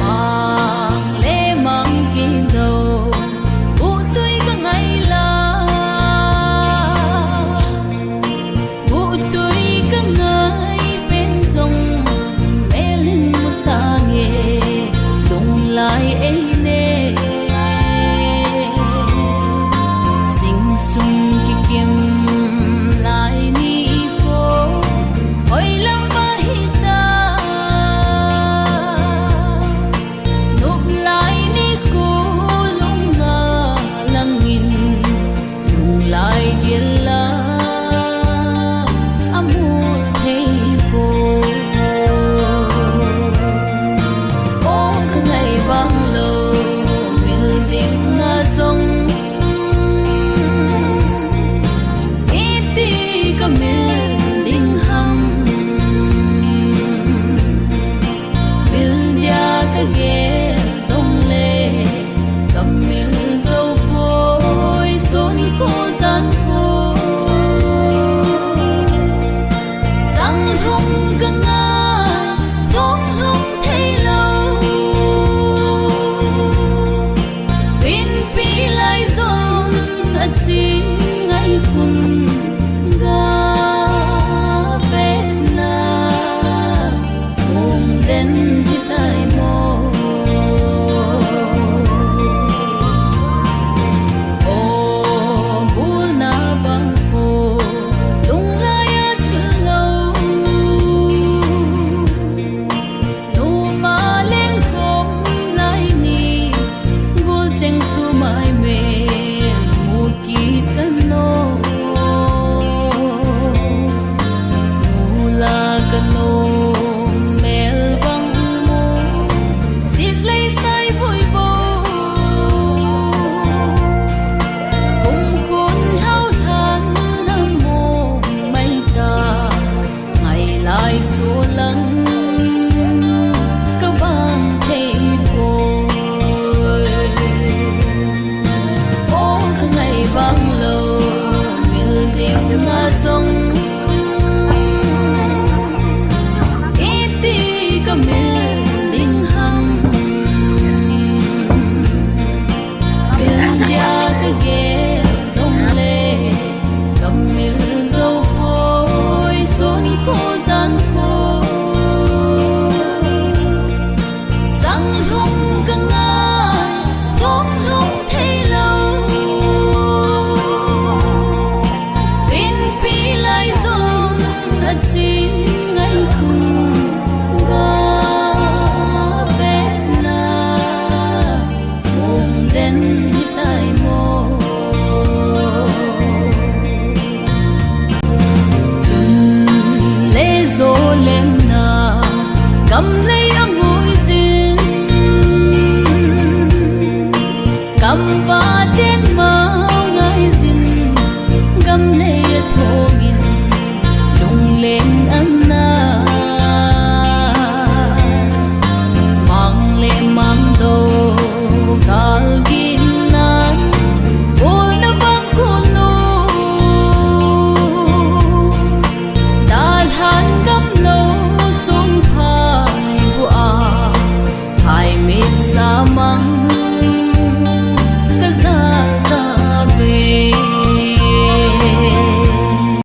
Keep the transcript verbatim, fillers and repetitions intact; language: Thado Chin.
Mang le mang kido, buhtui ka ngai la. Buhtui ka ngai pen jong, mel in mu tange, lunglai ei ne. Sing sung kikim lai ni ko, hoi lam ba hita. Nop lai ni ko lungna langin, lunglai gil la amul thei po. O ka ngai vang lou, mil ding a jong, iti ka mil ding ham. Mil dia ka gel jongle, ka mil jou poi, sun kho jan kho. Sang lhung ka ngai, thong lhung thei lou. Pinpi lai jon a chi ngai khun ga pet na, um den hi tai mo. O bulna bang ko, lunglai a chun lou. Numa leng kom lai ni, gul cheng sumai mel mu kit ka no. Nula ka no mel bang mu, sit lei sai vui bo. Kum khun hau lhan na mo mai ta. Ngai lai su lang ka bang thei poi. O ka ngai vang lou, mil ding a jong, iti ka mil ding ham. Mil dia ka gel jongle, ka mil jou poi, sun kho jan kho. Sang lhung ka ngai, thong lhung thei lou. Pinpi lai jon a chi ngai khun ga pet na. Mong den hi tai mo. Chun le jo lem na, gam lei a ngui jin, gam va den ma ngai jin, gam lei a thong in, lunglen an na. Mang le mang do gal gin nan, ul na bang khun u. Dalhan gam lou sung phai bu a, phai mit sa mang